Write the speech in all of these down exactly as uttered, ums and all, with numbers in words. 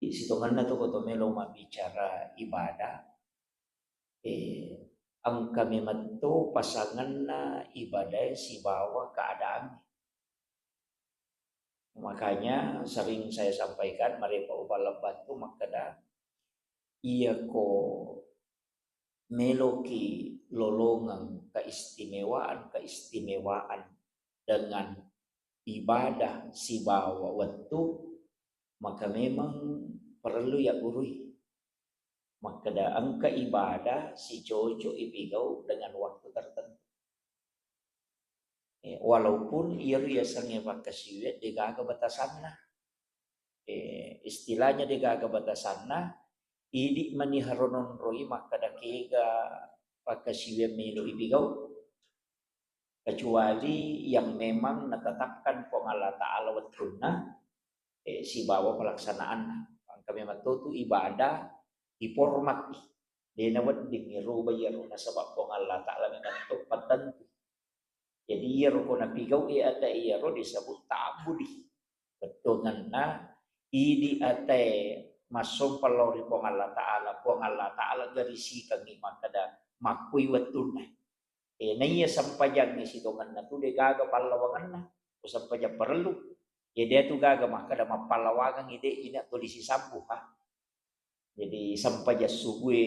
Sitongenna tu ko to melo mabbicara ibadah, eh, engka memetto pasangenna ibadae sibawa keadaangnge. Makanya sering saya sampaikan, marepa uballa battu makkeda, iyako meloki lolongeng keistimewaan-keistimewaan dengan ibadah sibawa wettu, maka memang perlu yaggurui. Makkeda engka ibadah sicoco ipigau dengan waktu tertentu. Eh, walaupun iyaro yasengnge pakkasiwiang degaga batasanna. Eh, istilahnya degaga batasanna, idi mani haro nonroi makkeda kega pakkasiwiang melo ipigau. Kecuali yang memang natetapkan Puang Allah Ta'ala wettunna, eh, sibawa pelaksanaanna. Engka memang to tu ibadah diformat, de nawedding irubai iyaro nasaba Puang Allah Ta'ala memang to pattentu. Jadi iyaro ko napigau e ata iyaro disebut ta'abbudi. Bettuanna idi ata e massompa lao ri Puang Allah Ta'ala, Puang Allah Ta'ala garisikangngi makkeda makkui wettunna. Eh, naiya sempajangnge sitongenna tu degaga pallawangenna, ko sempajang parellu. Jadi atu gaga makkeda mappallawangengngi de ina tuli sisambu, ha. Jadi sempajang subue,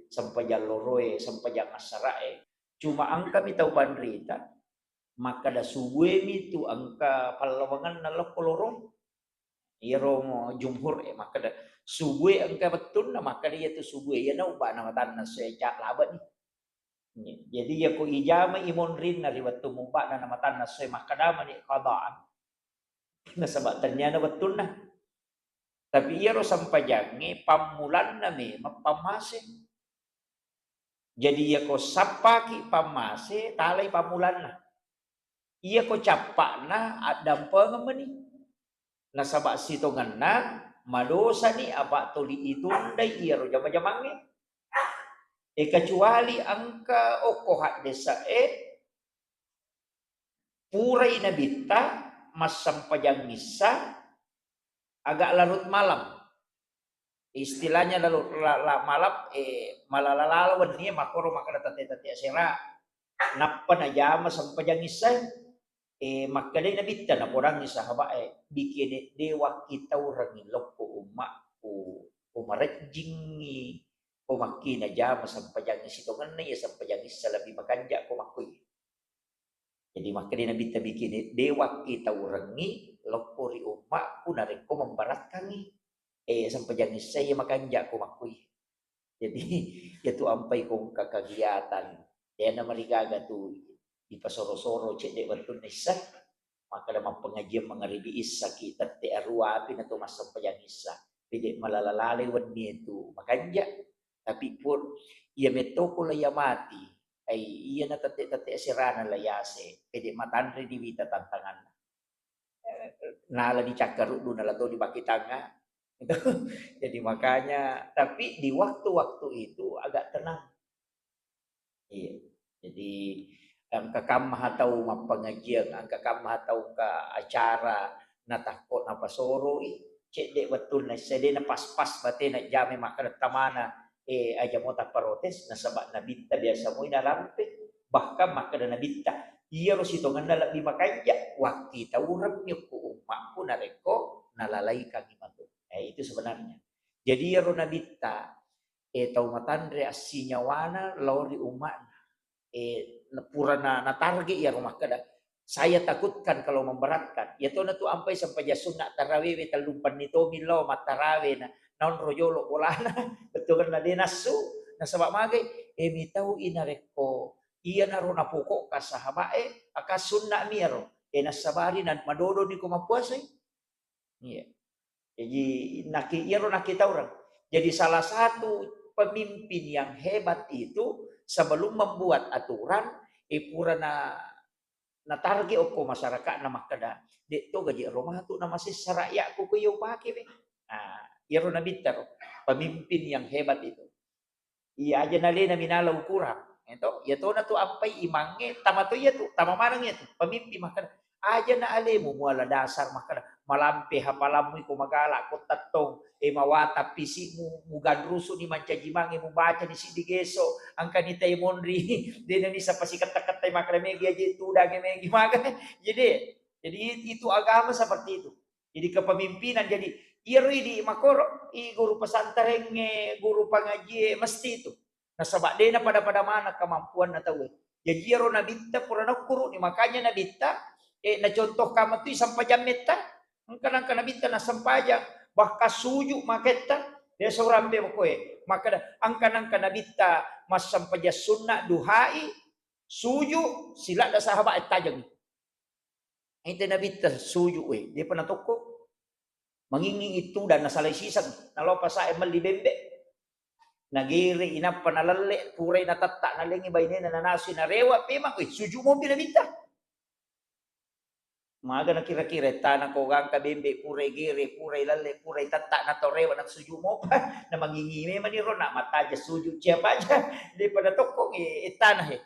sempajang loroe, sempajang assara'e. Cuma engkami tau panrita makkeda subue mi tu engka pallawangenna lokko loroe. Iyaro mo jumhur e makkeda subue engka wettunna, makkeda iyatu subue iyana ubba'na matanna essoe ca labani. Jadi iyako ijama imonrinna ri wettu mubba'na na matanna essoe makkeda mani qadaan. Nasaba tenniana wettunna. Tapi iyaro sempajangnge pammulanna memang pammase. Jadi iyako sappaki pammase, talai pammulanna. Iyako cappa'na addampengeng meni. Nasaba sitongenna madosani apa tuli itundai iyaro jama-jamangnge. E, kecuali engka okko haddesa'e purai nabitta massempajang issa agak larut malam. Istilahnya lalu la, la, malam, eh, malala-lala wennie makkoro makkeda tette-tette asera. Nappa najama sempajang issae. Eh, makkedai nabitta napodangngi sahabat e, bikini de wakkitaurengngi lokko ummakku, ko marejjingngi, ko makki najama sempajang sitongenna iya sempajang issa lebbi makanja ko makkui. Jadi makkeda nabitta bikini, de wakkitaurengngi lokko ri ummakku narekko membarakkangngi, eh, sempajang issa iya makanja ko makkui. Jadi iyatu ampai ko engka kegiatan, de namarigaga tu dipasoro-soro cedde wettunna issa. Makkeda mappengajian mangaribi issaki tette arua api nato massempajang issa. Pede malala-lalai wennie tu makanja. Tapi pur iya mettoko la iya mati, ai iyana tette-tette aserana la yase, pede matanre di wita tantanganna. Nala dicakkaruddu nala to dibakki tangnga. Jadi makanya, tapi di waktu-waktu itu agak tenang. Iya. Jadi engka kamma tau mappengajian, engka kamma tau engka acara, natakko napasoroi, cedde wettunna issai de na pas-pas batena jamai makkeda tamana, eh, aja mo tapparotes, nasaba nabitta biasa moi narampe, bahkan makkeda nabitta, iyaro sitongenna lebbi makanja, wakkitauremmi okko ummakku narekko nalalaikangngi matu. Eh, itu sebenarnya. Jadi iyaro nabitta, eh, tau matanre assinyawana lao ri umma'na. Eh, na-, pura na, natarget iyaro makkeda, "Saya takutkan kalau memberatkan." Iyatona tu ampai sempajang sunna tarawewe tellumpenni tomi lao mattarawe na, naonro jolo bolana. Bettuanna de nassu, nasaba magai, eh, mitau i narekko iyanaro napokokka sahabat e, aka sunna mi iyaro. Eh, nassabari na madodoni ko mappuasai. Iya. Jadi naki-, iyaro nakkitaureng. Jadi salah satu pemimpin yang hebat itu sebelum membuat aturan, eh, pura na, natarget okko masyarakatna makkeda, "De to gaji ro matu namasessa rakyatku ko iya upake we." Nah, iyaro nabitta ro, pemimpin yang hebat itu. Iya, aja nalena minala ukurang. Ento, iya tona tu ampai imangnge, tama to iya tu, tama maneng iya tu. Pemimpin makkeda, aja na alemu muala dasar makkeda, malampe hafalammu iko magala ko tettong, e, mawatang pisi'mu, muganrusuni mancaji mange, mubacani siddi geso, engkani tai monri, dena nisa pasiketta-kettai makkeda megi aje tudange megi maga. Jadi, jadi itu agama seperti itu. Jadi kepemimpinan, jadi iyaro idi makoro, i guru pesantrengnge, guru pangajie, mesti itu. Nasaba dena pada-pada maneng kemampuanna tauwe. Jaji iyaro nabitta pura nakkuru'ni, makanya nabitta, eh, nacontohkan metoi sempajang metta, engka nangka nabitta nassempajang, bahkan suju maketta, de seorang be koe. Makkeda, engka nangka nabitta massempajang sunna duhai, suju, siladda sahabat tajengi. Ente nabitta suju we, depa natokko. Mangingi itu dan nasalai siseng, nalopa sae melli bembe. Nagere inappa nalelle, purai natetta, nalengi bainena nanasui narewa, pemang, weh, suju mopi nabitta. Maga nakira-kira tana ko gangka bembe, purai gere, purai lalle, purai tetta, natau rewa, nasuju mopa, namangingi memang niro, nak mataja suju, siapa aja, depa natokko, eh, tana he.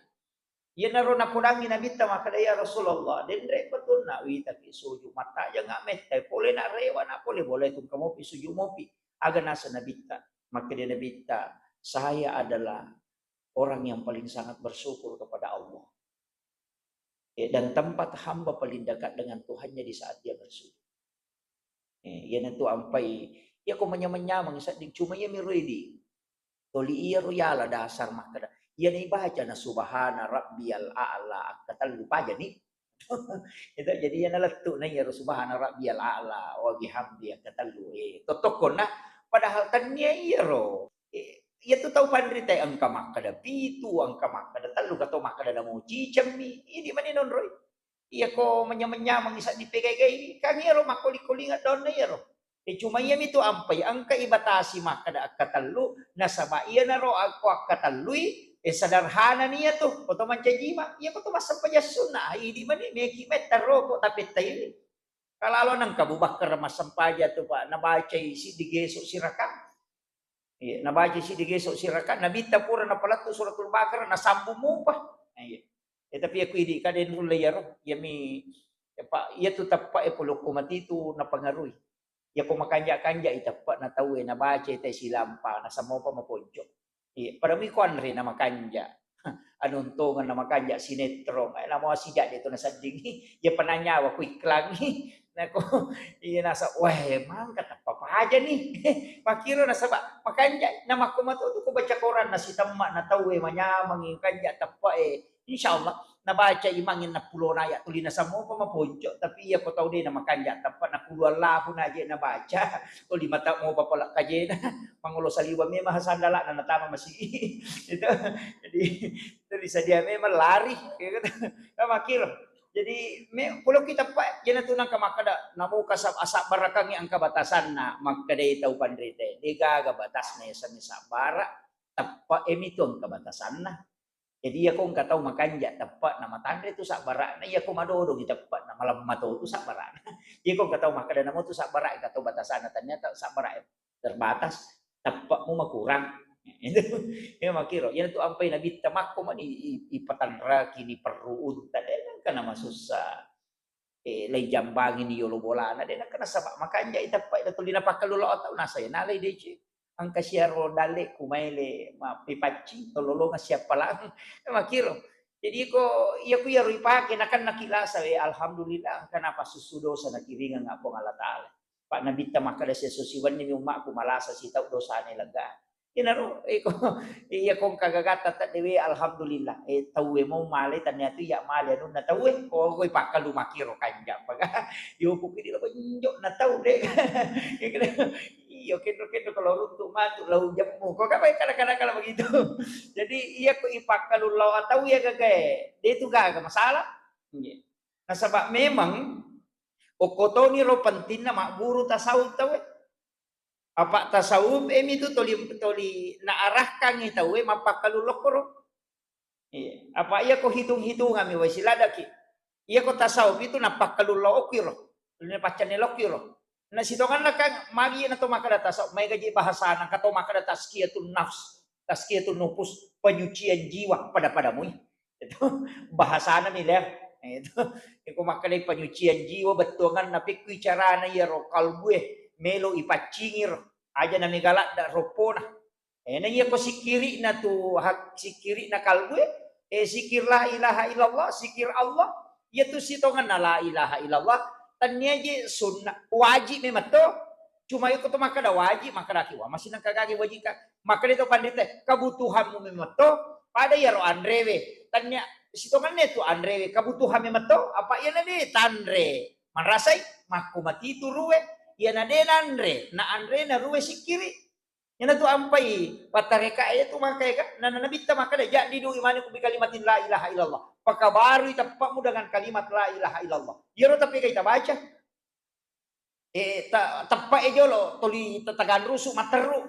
Iyanaro napodangngi Nabitta makkeda, "Ya Rasulullah, denre patunna witaki suju, mattajanga metta, pole na rewa na pole, boleh tungka mopi suju mopi." Aga naseng Nabitta? Makkeda Nabitta, "Saya adalah orang yang paling sangat bersyukur kepada Allah. Eh, dan tempat hamba paling dekat dengan Tuhannya di saat dia bersujud." Eh, iyanatu ampai, iyako manyameng-nyameng sedding, cuma iya miro idi. Toli iyaro yala dasar makkeda. Iyana ibaca na subhana rabbiyal a'la akkatellu pajani. Itu jadi iyana lettu na iyaro subhana rabbiyal a'la wa bihamdi akkatellu. Eh, tottokonna padahal tannia iyaro. Eh, iyatu tau panrita engka makkeda pitu, engka makkeda tellu, kato makkeda namo cicemmi. Idi mani nonroi. Iyako manyameng-nyameng isa dipegai-gai, kan iyaro makkoli-kolingeng daunna iyaro. E, cuma iyami tu ampai engka ibatasi makkeda akkatellu, nasaba iyanaro akko akkatellui, e, sederhana ni iyatu, foto mancaji imang, iyako tu massempajang sunna, idi mani meki metta roko tapettaiwi. Kalalo nengka Abu Bakar massempajang tu, Pak, nabacai siddi geso sirakang. Iya, nabaca siddi geso sirakang, Nabitta pura napalettu Suratul Baqarah, nasambung mupa. Iya. Eh, tapi aku idi kadang nulle iyaro, iyami, apa, iyatu teppa e polokku mati tu napengaruhi. Iyako makanja-kanja i teppa na tau e nabaca tai silampa, nasammopa maponco. Iya, pada mui ko anre na makanja. Anontongeng na makanja sinetron, eh, namo sijak de tu nasedding. Iya penanyawa ku iklan. Nako, iya nasa, "Weh, mangka teppa paja ni." Makkiro nasaba makanja, namakko matu tu ko baca koran nasitemma na tau e manyameng kanja teppa e. Insya Allah, nabaca imang enneng pulona ayat tuli nasammopa maponco, tapi iya ko tau de na makanja teppa na kulu Allahu na je nabaca, tuli mata mopa pala kajena, mangolo saliwa memang sandala na natama masi. Itu, jadi, itu disadia memang lari, ya kan? Nah, makkiro. Jadi, me-, pulo kita pa, jana tu nangka makkeda, namo kasab-, asabbarakang engka batasanna, makkedai tau panrita, de gaga batasna yaseng sabbara, teppa e mitu engka batasanna. Jadi, iyako engka tau makanja teppa na matanre tu sabbarana, iyako madodongi teppa na malemma to tu sabbarana. Iyako engka tau makkeda namo tu sabbara, engka tau batasanna, ternyata sabbara terbatas, teppe'mu makurang. Itu, iya makkiro. Iyanatu ampai Nabitta makko mani i-, i-, ipatanraki ni perru unta, de nengka namasussa. Eh, lai jambangi ni yolo bolana, de nengka nasaba makanja i teppa, ida tuli napakkalu lao tau nasa ya nalai dece. Engka siaro dalle ku maele mappepaccing, tololonga siappalang. Makkiro. Jadi ko iya ku iyaro ipake nakan nakilasa, eh, alhamdulillah, engka napassussu dosa nakiringeng Puang Allah Taala. Pak Nabitta makkeda, "Siesso siwenni mi ummakku malasa sitau dosane lega." Iyanaro, iko, iya kong kagagatta teddewe, alhamdulillah. Eh, tauwe mau male, tania tu iya male anunna tauwe. Ko, ko ipakkalu makkiro kanja paga. Yopuki di lo benjo na tau de. Iyo, kenro-kenro kalau runtu matu lau jemmu. Ko kapai kadang-kadang kalau begitu. Jadi iya ko ipakkalu lao tau iya gagae. De tu gaga masalah. Iya. Nasaba memang okko toni ro pentingna magguru tasawuf tauwe. Apa tasawuf e mitu toli, toli naarahkangi tauwe mappakkalu lokkoro. Iya. Apa iya ko hitung-hitungami wai siladaki. Iya ko tasawuf itu nappakkalu lokiro. Napaccanne lokiro. Na sitonganna kan magi na to makkeda tasawuf, maega ji bahasana, ka to makkeda tazkiyatun nafs, tazkiyatun nufus, penyucian jiwa pada-pada mui. Itu bahasana mi lea. Itu, iko makkedai penyucian jiwa bettuanganna, pekkui carana iyaro kalbue melo ipaccingiro, aja na mega ladda roppona. Eh, na iya ko sikkiri'na tu, hak-, sikkiri'na kalbue, eh, sikir la ilaha illallah, sikir Allah, iya tu sitongenna la ilaha illallah, tannia je sunna, wajib memang to. Cuma iko to makkeda wajib, makkedaki, "Wah, masih nengka gage wajib ka." Makkeda to pandita, "Kebutuhanmu memang to, pada iyaro anrewe." Tannia sitongenna tu anrewe, kebutuhan memang to, apa iyana de tanre. Manrasai, makko matitu rue, iyana de nanre, na anre na rue sikkiri. Iyana tu ampai pattareka e tu maka eka, na, na nabitta makkeda, "Jaddidu imanakum bi kalimatin la ilaha illallah." Pakabarui teppa'mu dengan kalimat la ilaha illallah. Iyaro tapi kai tabaca. Eh, ta-, teppa'e jolo tuli ta-, taganrusu matteru.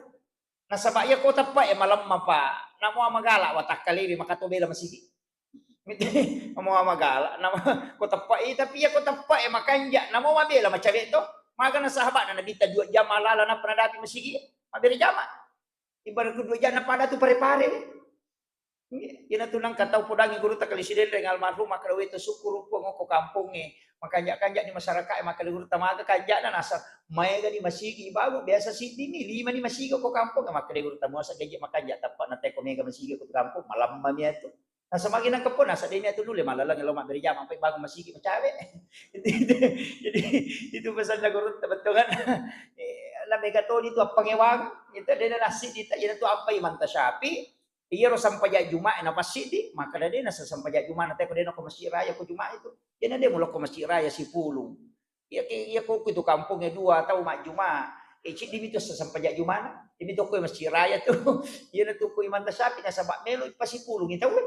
Nasaba iya ko teppa'e malemma pa, namo magala watakkalewe maka to bela masigi. Namo magala, namo ko teppa'e, tapi iya ko teppa'e makanja, namo mabela macawe to. Magana sahaba'na Nabitta dua jam malala nappa nadapi masigi, mabbere jama. Ibarat ku dua jam napada tu pare-pare. Iya, iyana tu nengka tau podangi gurutta Kali Sidenreng almarhum, makkeda, "Wettu sukkuru Puang okko kampongnge, makanja-kanja ni masyarakae," makkeda gurutta, "Maga kanjana?" Naseng, "Maega ni masigi babu, biasa siddi ni, lima ni masigi okko kampongnge," makkeda gurutta, "Muasa gaji makanja tappa na teko mega masigi okko kampong, malamma mi atu." Naseng, "Magi nengka po?" Naseng, "De mi atu nulle malaleng lo mabbere jama, ampai bangun masigi macawe." Jadi itu pesanna gurutta bettuanganna. Eh, na mega toni tu appangewang, itu de na siddi ta, iyana tu ampai manta Syafi'i, Iyaro sempajang Jumae napassiddi, makkeda, "De nasa sempajang Juma na teko de nako Masjid Raya ko Juma itu." Iyana de mulokko Masjid Raya sipulung. Iya ke, iya ko itu kampongnge dua tau majjuma, eh, ciddi mi tu sempajang Jumana. Demi to ko Masjid Raya tu. Iyana tu ko Imam Tasyafi nasaba melo ipasipulung tau.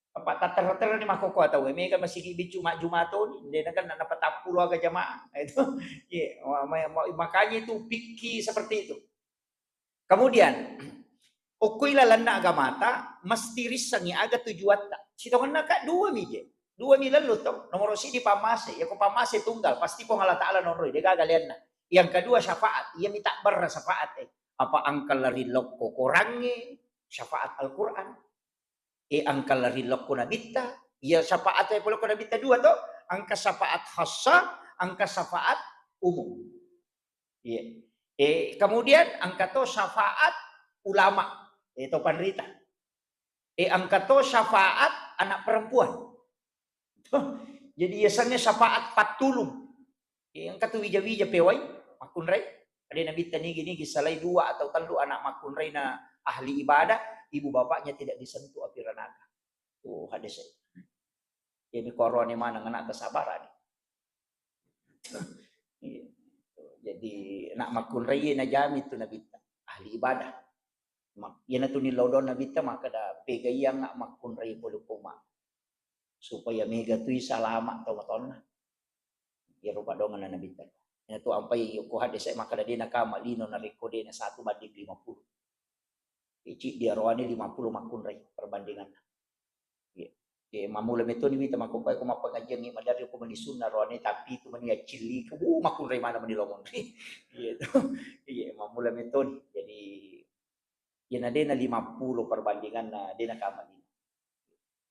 Apa tattara-tara ni makkokkoe tau. Mega masigi biccu majjuma toni, de na kan napatappulo aga jamaah. Itu. Iya, ma-, ma-, ma-, makanya itu fikih seperti itu. Kemudian, okkoi lalenna agamata, mesti rissengngi aga tujuatta. Sitongenna, Kak, dua mi je. Dua mi lellu to. Nomoro siddi pammase. Yako pammase tunggal, pasti Puang Allah Ta'ala nonroi, degaga leanna. Yang kedua syafaat, iya mi tabbarra syafaat e. Apa engka lari lokko korangnge, syafaat Al-Quran. E engka lari lokko nabitta, iya syafaat e polokko nabitta dua to, engka syafaat khassa, engka syafaat umum. Iya. Eh, kemudian engka to syafaat ulama, eh, to panrita. Eh, engka to syafaat anak perempuan. Tuh, jadi yasengnge syafaat pattulung. Eh, engka tu wija-wija pewai, makkunrai. Ada nabitta nigi-nigi salai dua atau tellu anak makkunrai na ahli ibadah, ibu bapaknya tidak disentuh api neraka. Tuh, hadis e. Jadi korone maneng anak kesabaran. Iya. Jadi, nak makkunrai najami tu nabitta, ahli ibadah. Mak-, iyana tu nillau dong nabitta makkeda, "Pegaiang nak makkunrai pole poma. Supaya mega tui salama tau matonna." Iyaro padongenna nabitta. Iyana tu ampai ko hadis e makkeda, "De nakama lino narekko de na satu banding lima puluh." Ciddi aroane lima puluh makkunrai perbandinganna. Iya. Iya, mammula metoni wita makkokkoe ko mappengajiangngi maderri ko mani sunna roane, tapi itu mani accilliki, wuh, makkunrai maneng mani lo monri. Iya to. Iya, mammula metoni. Jadi, iyana de na lima puluh perbandinganna, de nakama lino.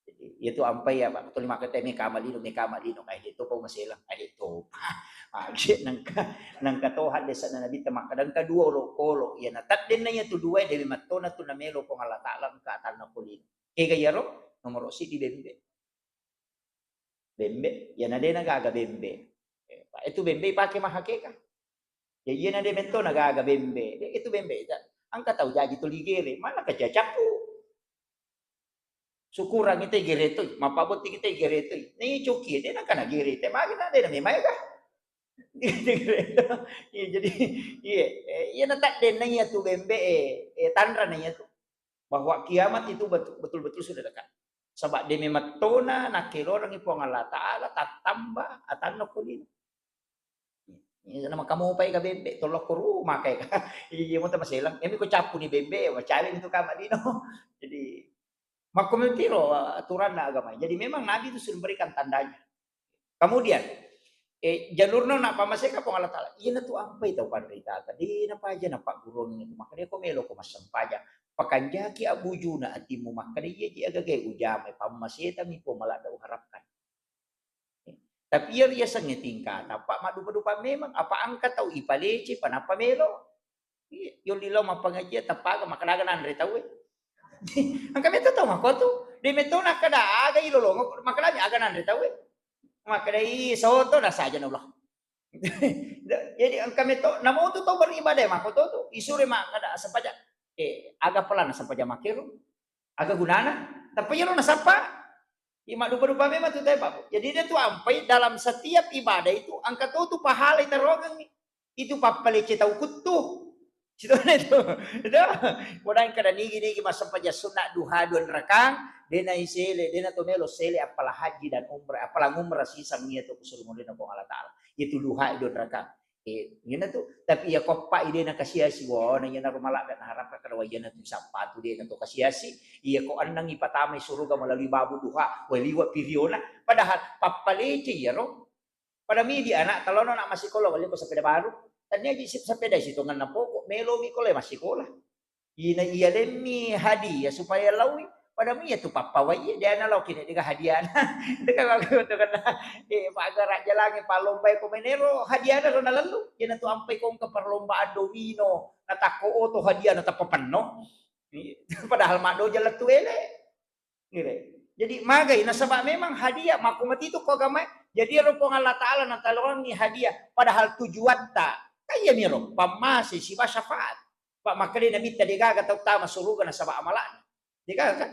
Jadi, iya tu ampai ya, Pak. Tuli makkeda mekama lino, mekama lino. Kae de topa maselang, kae de topa. Magi nengka, nengka toha desa na nabitta makkeda engka dua olokolo. Iyana taddenna iya tu dua e, dewe mattona tu namelo Puang Allah Ta'ala engka atanna ko lino. Kega iyaro? Nomoro siddi bembe. Bembe, iyana de na gaga bembe. Eh, pa-, itu bembe ipake mahakeka. Ya iyana de metto na gaga bembe. De itu bembe ta. Engka tau jaji tuli gere, mana ka cacappu. Sukurang ite gere tu, mappabotti ite gere tu. Ni coki de na kana gere te, magi na de na memae ka. Iya, jadi, iya, eh, iyana taddenna iya tu bembe, eh, eh, tanra na iya tu. Bahwa kiamat itu betul, betul-betul sudah dekat. Saba de memettona nakkelorengngi Puang Allah Ta'ala tattamba atanna ko lino. Iya, na makamopai ka bembe, tolokko rumah kai ka. Iya, mo tamaselang. Emi ko cappu ni bembe, macawe mi tu kama lino. Jadi, makko metiro aturanna agama. Jadi, memang Nabi itu sudah memberikan tandanya. Kemudian, eh, jalurna na pammaseka Puang Allah Ta'ala. Iyana tu ampai tau panrita, de na paja na pagguruang itu. Maka de ko melo ko massempajang. Pakanjaki abujuna atimmu, makkeda iya ji agagae ujamai, pammaseta mi Puang maladda uharapkan. Tapi iya riasengnge tingkata, Pak, maddupa-dupa memang, apa engka tau ipalece, pa nappa melo. Iya, yolli lao mappangajian, tappaga makkeda aga nanre tauwe. Engka metto tau makkotu, de metto nakkeda aga ilolongo, makkedami aga nanre tauwe. Makkeda, "Ih, soto na saja na ulah." Jadi engka metto, namo tu tau beribadah makkoto tu, isure makkeda sempajang. Eh, aga pelana sempajang makkero? Aga gunana? Tapi iyaro nasappa, iya maddupa-dupa memang tu tauwe, Pak. Jadi de tu ampai dalam setiap ibadah itu engka to tu pahala itarogengngi. Itu pappalece tau kuttu. Sitona itu. Itu. Kodang kada nigi-nigi massempajang sunna duha dua rakang, de naisele, de nato melo sele appala haji dan umrah, appala umrah sisang iya tu kusuruh mulina Puang Allah Taala. Itu duha dua rakang. Eh, iyana tu. Tapi iya koppa ide na kasiasi, wah, na iyana rumala na harap kada wayana tu sappatu de na to kasiasi. Iya ko annang ipatamai suruga melalui babu duha, wah, liwa piriona. Padahal pappalece iyaro. Pada midi anak talono nak massikola, wali ko sepeda baru. Tania ji sip sepeda sitonganna poko, melo mi ko le massikola. Ina iya lemmi hadiah supaya laui. Pada mi iya tu pappawai, dia na lau kini dega hadiahna. Dega aku tu kena, eh, pagara jalangi palombai ko menero hadiahna ro nalallu. Ina tu ampai kongka perlombaan domino, natakko oto hadiah na tappa penno. Padahal maddo jalan tu ele. Gitu. Jadi magai nasaba memang hadiah makku matitu ko agama. Jadi ero Puang Allah Taala nataloangi hadiah padahal tujuatta kaya miro pammase siba syafaat. Pak makkeda nabitta degaga tau tama suruga nasaba amala'na. Degaga kan?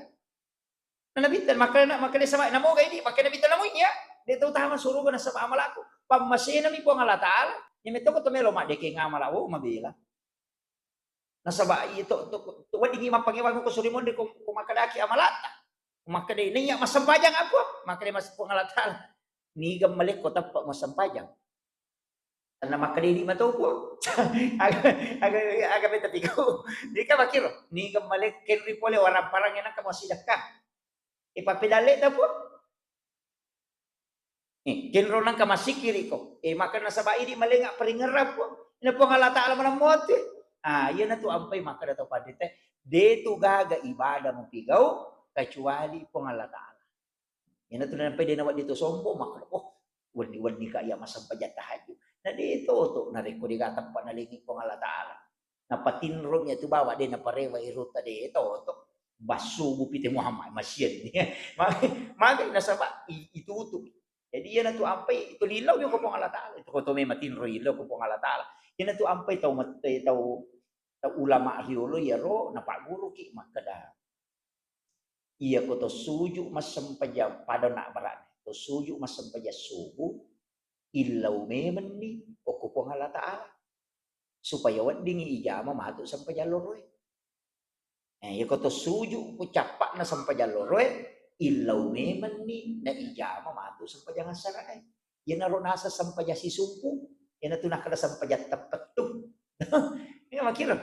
Na nabitta makkeda makkeda saba namoga idi makkeda nabitta namuiya de tau tama suruga nasaba amala'ku. Pammasena mi Puang Allah Taala. Nyemetoko to melo maddekeng amala wo mabela. Nasaba iya to, to, to weddingngi mappangewang ko suri monri ko, ko makkedaki amalatta. Makkeda naiya massempajang apa? Makkeda mas Puang Allah Taala. Niga malekko tappa massempajang. Tanna makkeda idi mato Puang. Aga aga aga beta tiku. Nika makiro. Niga malek kenri pole warang parang enakka massidekka. E pappedalle ta Puang. Eh, kenro nangka massikkiriko. Eh, maka nasaba idi malenga paringerrang Puang. Na Puang Allah Taala manammotu. Ah, iya natu ampai makkeda tau pandita, de tu gaga ibadah mupigau kecuali Puang Allah Taala. Iya natu nampai de nawedding to sombong makkeda, oh, wenni-wenni ka iya massempajang tahajud. Na de toto narekko de gaga teppa nalengi Puang Allah Taala. Napatinromi atu bawa de naparewa irutta de toto. Bassubu pite Muhammad masienni. Magi nasaba itutu. Jadi iyanatu ampai itu lillau ko Puang Allah Taala. Itu ko to memang tinro illau ko Puang Allah Taala. Iyanatu ampai tau mette tau tau ulama riolo iyaro napagguruki makkeda. Iya ko to suju massempajang pada nak barane. To suju massempajang subuh illau memenni okko Puang Allah Taala. Supaya weddingngi ijama matu sempajang loroe. Eh, iya ko to suju ko cappa'na sempajang loroe, illau memenni na ijama matu sempajang assarae. Iyanaro nasa sempajang sisumpung, iyanatu nakkeda sempajang teppettu. Iya makiro.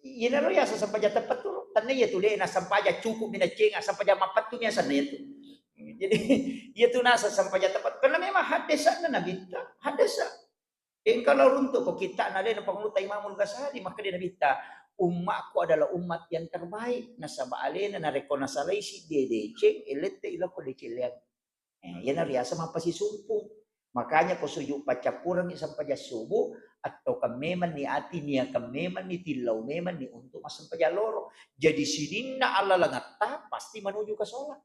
Iyanaro yasa sempajang teppettu. Tanna iya tu de na sempajang cukup mi nacenga sempajang mappettu mi asanna iya tu. Jadi iya tu nasa sempajang teppettu. Karena memang haddesanna nabitta, haddesa. Engka lao runtu ko kitta'na alena Pangulutta Imamul Ghazali, makkeda nabitta, "Ummatku adalah umat yang terbaik, nasaba alena narekko nasalai siddi deceng, elette ilokko deceng leang." Eh, iyana riaseng mappasisumpung. Makanya ko suju paccappurengngi sempajang subuh, atau kemmemenni ati niakan memenni tillau memenni untuk massempajang loro. Jadi sininna allalengetta pasti menuju ke sholat.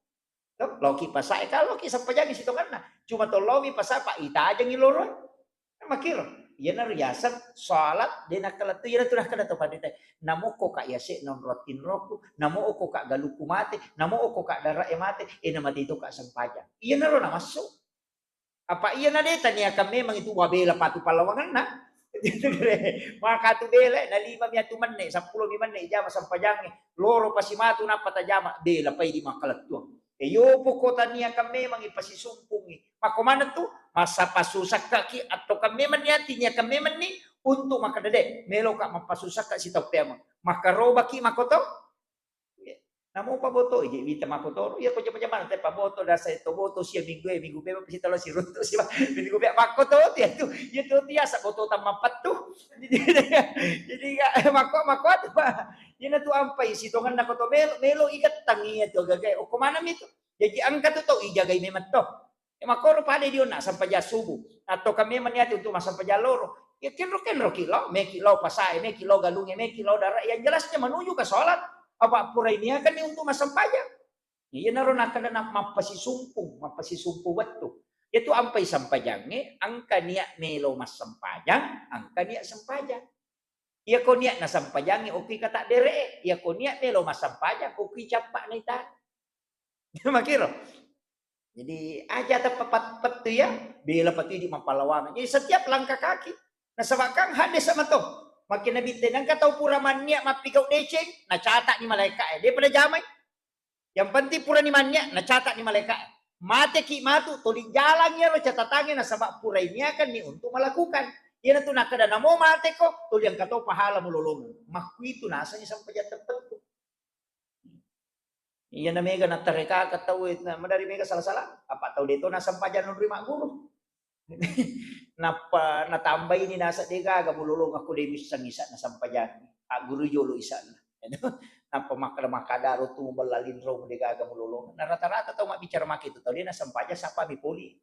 To, loki pasae, ka loki sempajangi sitonganna. Cuma to lomi pasa, pa itajengi loro. Makiro. Iyana riaseng salat de nakkalettu, iyana tu nakkeda to pandita. Namoko ka yase nonro tinroku, namoko ka galuku mate, namoko ka dara e mate, e namate to ka sempajang. Iyana ro namassu. Apa iya na de taniakan memang itu wabela patu pallawanganna. Maka tu bela na lima mi atu menne, seppulo mi menne jama sempajangnge. Loro pasi matu nappa tajama, bela pai di makkalettuang. E yopo ko taniakan memang ipasisumpungi. Makko maneng tu, masa pasusakka ki atau kan memang niati niakan memang ni untuk makkeda de, melo ka mappasusakka sitau peameng. Makkarobaki makoto. Namo paboto, ije wita makkotoro, iya ko jama-jamana te paboto, dasa to boto sia minggu e, minggu beba pasti talo siruntu sia minggu beba makkoto tu ya tu, iya tu tiasa boto tammappettu. Jadi, jadi makko, makko tu, Pak. Iyana tu ampai sitonganna ko to melo, melo igettang iya tu gagai. Okko maneng mi tu. Jadi engka tu tau ijagai memang to. Makkoro pada dionna sempajang subuh. Atau kami meniati untuk massempajang loro. Ya kenro-kenro ki lo, meki lo pasae, meki lo galunge, meki lo dara. Yang jelasnya menuju ke sholat. Apa pura ini akan ni untuk massempajang. Iyanaro nakkeda na mappasisumpung, mappasisumpung wettu. Yatu ampai sempajangnge, engka niat melo massempajang, engka niat sempajang. Iyako niat nasempajangnge, okki kataddere, iyako niat melo massempajang, okki cappa naita. Makiro. Jadi aja teppat pettu ya, bela patu di mappalawang. Jadi setiap langkah kaki, nasabakang hadis sama to. Makin nabi tenang kata pura manniat mappigau deceng, nacatani malaika eh. Dia pada jamai. Yang penting purani manniat, nacatani malaika. Mateki matu, tuli jalang iyaro catatangnge nasaba purai niakanni untuk melakukan. Iyanatu nakkeda namo mateko, tuli engka to pahala mulolongeng. Makkuitu nasengngi sempajang teppettu. Iyana mega nattarekaka tau, eh, na-, madari mega sala-sala. Apa tau deto nasempajang nonroi magguru. Nappa natambaini naseng, degaga mulolongeng ko de misseng isa'na sempajangnge. Agguru jolo isa'na. Nappa makkeda-makkeda ro tu mubella linrong, degaga mulolongeng. Na rata-rata tau mabbicara make tu tau de nasempajang, sappa mi poli.